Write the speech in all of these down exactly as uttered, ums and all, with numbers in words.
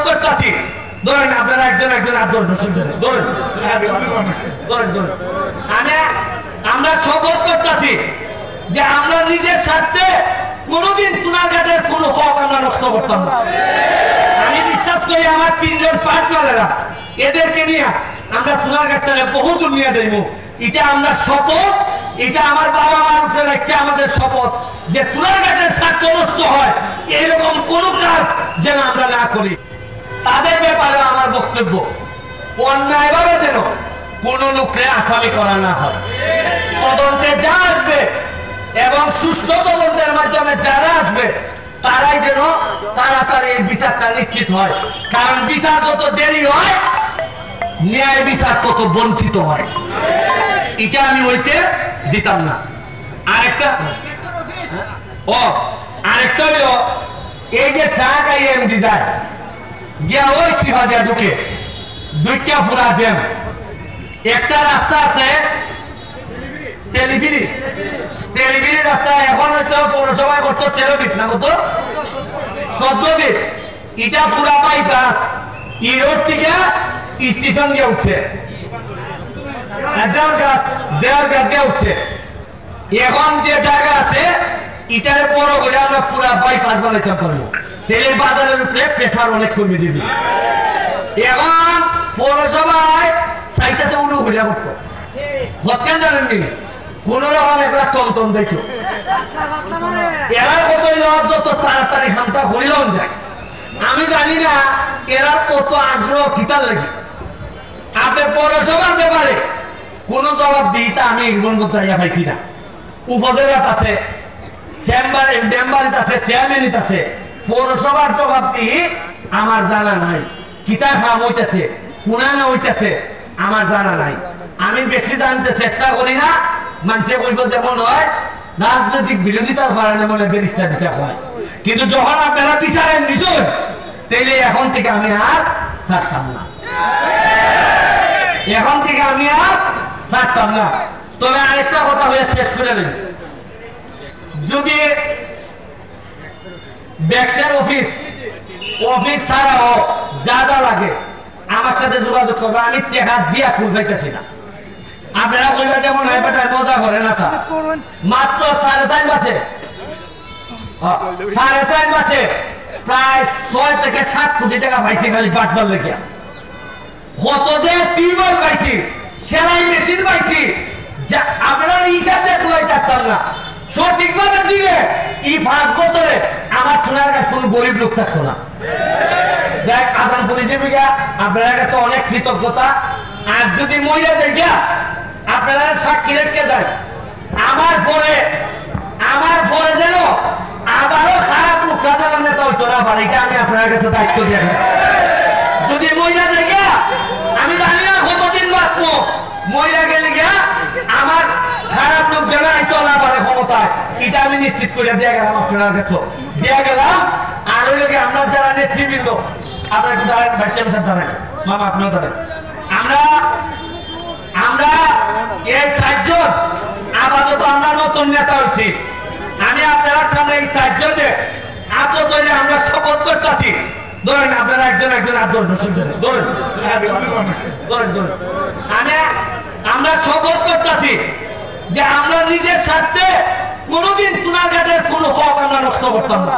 করতাছি। ধরেন, আপনারা একজন একজন হাত ধরেন, অসুবিধা নেই। ধরেন, ধরেন, ধরেন। আমি, আমরা শপথ করতাছি যে আমরা নিজের স্বার্থে কোনোদিন সোনারঘাটের কোনো হক আমরা নষ্ট করতাম না। আমি বিশ্বাস করি আমার তিনজন পার্টনারেরা, এদেরকে নিয়ে আমরা সোনারঘাটটারে বহু দূর নিয়ে যাইব। এটা আমরা শপথ, এটা আমার বাবা মার উপরে একটা আমাদের শপথ যে সোনারঘাটের স্বার্থ নষ্ট হয়, এইরকম কোনো কাজ যেন আমরা না করি। তাদের ব্যাপারে আমার বক্তব্য, অন্যায়ভাবে যেন কোনো লোকরে আসামি করা না হয়। তদন্তে যা আসবে এবং সুষ্ঠু তদন্তের মাধ্যমে যারা আসবে, তারাই যেন তাড়াতাড়ি এই বিচারটা নিশ্চিত হয়, কারণ বিচার যত দেরি হয়, ন্যায় বিচার তত বঞ্চিত হয়। এটা আমি হইতে দিতাম না। আরেকটা, ও, আরেকটা হইল, এই যে ট্রাক আইএমডি যায়, গিয়া ওই সিফা দিয়া ঢুকে, দুইটা ফুরা জ্যাম। একটা রাস্তা আছে তেলিফিরি, তেলিফিরি রাস্তা এখন হয়তো পৌরসভায় করতো তেরো ফিট না কত, চোদ্দ ফিট। এটা পুরা বাইপাস, ই রোড থেকে স্টেশন গিয়া উঠছে, দেওয়ার গাছ, দেওয়ার গাছ গিয়া উঠছে। এখন যে জায়গা আছে, ইটারে বড় করে আমরা পুরা বাইপাস বানাইতাম পারবো, তাহলে বাজারের উপরে প্রেশার অনেক কমে যাবে। এখন পৌরসভায় চাইতেছে উড়ু ঘুরে করতো, ভোটকেন জানেননি, কোন রকম একটা টমটম দেখো। এরা কত লোক যত তাড়াতাড়ি খান্তা করিলাম যায়, আমি জানি না এরা কত আগ্রহ কিতার লাগে। আপনি পৌরসভার ব্যাপারে কোনো জবাব দিইতা আমি এখন পর্যন্ত আইয়া পাইছি না। উপজেলাত আছে, চেম্বার, মেম্বারিত আছে, চেয়ারম্যানিত আছে, পৌরসভার জবাব দিই আমার জানা নাই। কিতা কাম হইতেছে, কুনা না হইতেছে, আমার জানা নাই। আমি বেশি জানতে চেষ্টা করি না। মানুষে কইব যেমন হয়, রাজনৈতিক বিরোধিতার কারণে মনে ব্যারিস্টার দিতে হয়, কিন্তু যখন আপনারা বিচারে নিছেন, তাইলে এখন থেকে আমি আর ছাড়তাম না, এখন থেকে আমি আর ছাড়তাম না। তবে আরেকটা কথা হয়ে শেষ করে নেই, যদি ব্যাংকের অফিস, অফিস ছাড়াও যা যা লাগে আমার সাথে যোগাযোগ করবে, আমি টেকা দিয়া কুল পাইতেছি না। আপনারা কইবা যেমন হয় বেটায় মজা করে না তা। মাত্র সাড়ে চার মাসে, হ্যাঁ, সাড়ে চার মাসে প্রায় ছয় থেকে সাত কোটি টাকা পাইছি খালি বাটবার লেগে। কত যে টিউবওয়েল পাইছি, সেলাই মেশিন পাইছি, যা আপনারা হিসাব দিয়ে কুলাই থাকতাম না। সঠিকভাবে দিলে এই পাঁচ বছরে আমার সোনারঘাট কোনো গরিব লোক থাকতো না। যাই হোক, আজান পড়ে যাবে গিয়া, আপনার কাছে অনেক কৃতজ্ঞতা। আর যদি মইরা যাই গিয়া, আপনারা সাক্ষী রেখে যায়, আমার পরে, আমার পরে যেন আবারও খারাপ লোক রাজার নেতা হইতো না পারে, এটা আমি আপনার কাছে দায়িত্ব দিয়ে রাখি। যদি মইরা যাই গিয়া, আমি জানি না কতদিন বাঁচবো, মইরা গেলে গিয়া আমার খারাপ লোক যেন আইতো না পারে ক্ষমতায়, এটা আমি নিশ্চিত করে দিয়ে গেলাম আপনার কাছে, দিয়ে গেলাম। আর ওই লোকে আমরা যারা নেতৃবৃন্দ, আপনারা একটু দাঁড়ান, বাচ্চা আমি সব দাঁড়ান, মামা আপনিও দাঁড়ান। আমরা, আমরা এই চারজন আপাতত আমরা নতুন নেতা হইছি। আমি আপনারা সামনে এই চারজনে আপাতত হইলে আমরা শপথ করতেছি। ধরেন, আপনারা একজন একজন হাত ধরেন, অসুবিধা নেই। ধরেন, ধরেন, ধরেন। আমি, আমরা শপথ করতেছি যে আমরা নিজের স্বার্থে কোনোদিন সোনারঘাটের কোনো হক আমরা নষ্ট করতাম না।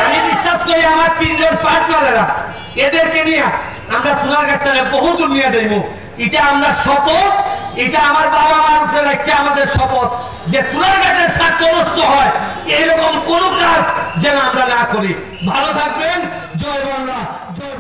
আমি বিশ্বাস করি আমার তিনজন পার্টনারেরা, এদেরকে নিয়ে আমরা সোনারঘাটটারে বহু দূর নিয়ে যাইব। এটা আমরা শপথ, এটা আমার বাবা মার উপরে একটা আমাদের শপথ যে সোনারঘাটের স্বার্থ নষ্ট হয়, এইরকম কোনো কাজ যেন আমরা না করি। ভালো থাকবেন। জয় বাংলা, জয়